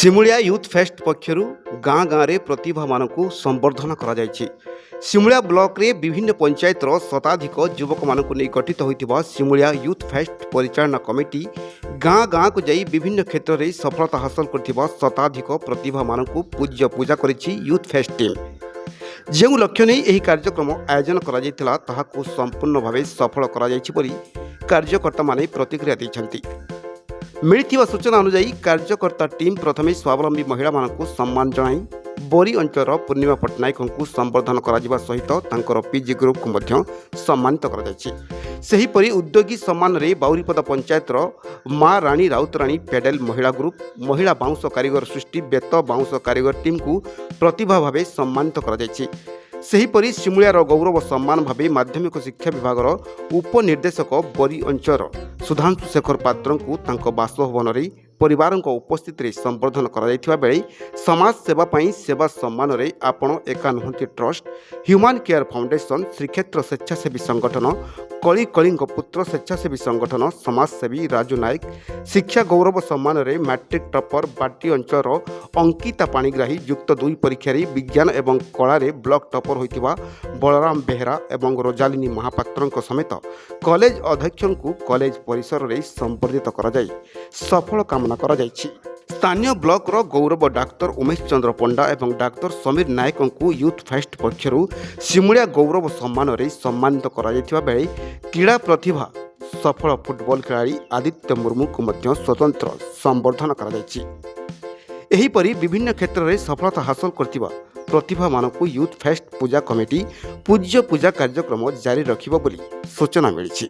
Simulia youth ଫେଷ୍ଟ ପକ୍ଷରୁ ଗାଁ ଗାଁରେ ପ୍ରତିଭାମାନଙ୍କୁ ସମ୍ବର୍ଦ୍ଧନା କରାଯାଇଛି। ସିମୁଳିଆ ବ୍ଲକରେ ବିଭିନ୍ନ ପଞ୍ଚାୟତର ଶତାଧିକ ଯୁବକମାନଙ୍କୁ ନେଇ ଗଠିତ ହୋଇଥିବା ସିମୁଳିଆ ୟୁଥ୍ ଫେଷ୍ଟ ପରିଚାଳନା କମିଟି ଗାଁ ଗାଁକୁ ଯାଇ ବିଭିନ୍ନ କ୍ଷେତ୍ରରେ ସଫଳତା ହାସଲ କରିଥିବା ଶତାଧିକ ପ୍ରତିଭାମାନଙ୍କୁ ପୂଜ୍ୟ ପୂଜା କରିଛି ୟୁଥ୍ ଫେଷ୍ଟ ଟିମ୍। ଯେଉଁ ଲକ୍ଷ୍ୟ ନେଇ ଏହି କାର୍ଯ୍ୟକ୍ରମ ଆୟୋଜନ କରାଯାଇଥିଲା, ତାହାକୁ ସମ୍ପୂର୍ଣ୍ଣ ଭାବେ ସଫଳ କରାଯାଇଛି ବୋଲି କାର୍ଯ୍ୟକର୍ତ୍ତାମାନେ ପ୍ରତିକ୍ରିୟା ଦେଇଛନ୍ତି। ମିଳିଥିବା ସୂଚନା ଅନୁଯାୟୀ, କାର୍ଯ୍ୟକର୍ତ୍ତା ଟିମ୍ ପ୍ରଥମେ ସ୍ୱାବଲମ୍ବୀ ମହିଳାମାନଙ୍କୁ ସମ୍ମାନ ଜଣାଇ ବରି ଅଞ୍ଚଳର ପୂର୍ଣ୍ଣିମା ପଟ୍ଟନାୟକଙ୍କୁ ସମ୍ବର୍ଦ୍ଧନ କରାଯିବା ସହିତ ତାଙ୍କର ପିଜି ଗ୍ରୁପକୁ ମଧ୍ୟ ସମ୍ମାନିତ କରାଯାଇଛି। ସେହିପରି ଉଦ୍ୟୋଗୀ ସମ୍ମାନରେ ବାଉରିପଦା ପଞ୍ଚାୟତର ମା ରାଣୀ ରାଉତରାଣୀ ପେଡେଲ ମହିଳା ଗ୍ରୁପ, ମହିଳା ବାଉଁଶ କାରିଗର ସୃଷ୍ଟି ବେତ ବାଉଁଶ କାରିଗର ଟିମ୍କୁ ପ୍ରତିଭା ଭାବେ ସମ୍ମାନିତ କରାଯାଇଛି। ସେହିପରି ସିମୁଳିଆର ଗୌରବ ସମ୍ମାନ ଭାବେ ମାଧ୍ୟମିକ ଶିକ୍ଷା ବିଭାଗର ଉପନିର୍ଦ୍ଦେଶକ ବରି ଅଞ୍ଚଳର ସୁଧାଂଶୁ ଶେଖର ପାତ୍ରଙ୍କୁ ତାଙ୍କ ବାସଭବନରେ ପରିବାରଙ୍କ ଉପସ୍ଥିତିରେ ସମ୍ବର୍ଦ୍ଧନ କରାଯାଇଥିବା ବେଳେ ସମାଜ ସେବା ପାଇଁ ସେବା ସମ୍ମାନରେ ଆପଣ ଏକା ନୁହନ୍ତି trust, human care foundation, Shreekshetra ସ୍ୱେଚ୍ଛାସେବୀ ସଂଗଠନ, କଳି କଳିଙ୍କ ପୁତ୍ର ସ୍ୱେଚ୍ଛାସେବୀ ସଂଗଠନ, ସମାଜସେବୀ ରାଜୁ ନାୟକ, ଶିକ୍ଷା ଗୌରବ ସମ୍ମାନରେ ମାଟ୍ରିକ ଟପର ବାଟି ଅଞ୍ଚଳର ଅଙ୍କିତା ପାଣିଗ୍ରାହୀ, ଯୁକ୍ତ ଦୁଇ ପରୀକ୍ଷାରେ ବିଜ୍ଞାନ ଏବଂ କଳାରେ ବ୍ଲକ ଟପର ହୋଇଥିବା ବଳରାମ ବେହେରା ଏବଂ ରୋଜାଲିନୀ ମହାପାତ୍ରଙ୍କ ସମେତ କଲେଜ ଅଧ୍ୟକ୍ଷଙ୍କୁ କଲେଜ ପରିସରରେ ସମ୍ବର୍ଦ୍ଧିତ କରାଯାଇ ସଫଳ କାମନା କରାଯାଇଛି। ସ୍ଥାନୀୟ ବ୍ଲକର ଗୌରବ ଡାକ୍ତର ଉମେଶ ଚନ୍ଦ୍ର ପଣ୍ଡା ଏବଂ ଡାକ୍ତର ସମୀର ନାୟକଙ୍କୁ ୟୁଥ୍ ଫେଷ୍ଟ ପକ୍ଷରୁ ସିମୁଳିଆ ଗୌରବ ସମ୍ମାନରେ ସମ୍ମାନିତ କରାଯାଇଥିବା ବେଳେ କ୍ରୀଡ଼ା ପ୍ରତିଭା ସଫଳ ଫୁଟବଲ ଖେଳାଳି ଆଦିତ୍ୟ ମୁର୍ମୁଙ୍କୁ ମଧ୍ୟ ସ୍ୱତନ୍ତ୍ର ସମ୍ବର୍ଦ୍ଧନା କରାଯାଇଛି। ଏହିପରି ବିଭିନ୍ନ କ୍ଷେତ୍ରରେ ସଫଳତା ହାସଲ କରିଥିବା ପ୍ରତିଭାମାନଙ୍କୁ ୟୁଥ୍ ଫେଷ୍ଟ ପୂଜା କମିଟି ପୂଜ୍ୟ ପୂଜା କାର୍ଯ୍ୟକ୍ରମ ଜାରି ରଖିବ ବୋଲି ସୂଚନା ମିଳିଛି।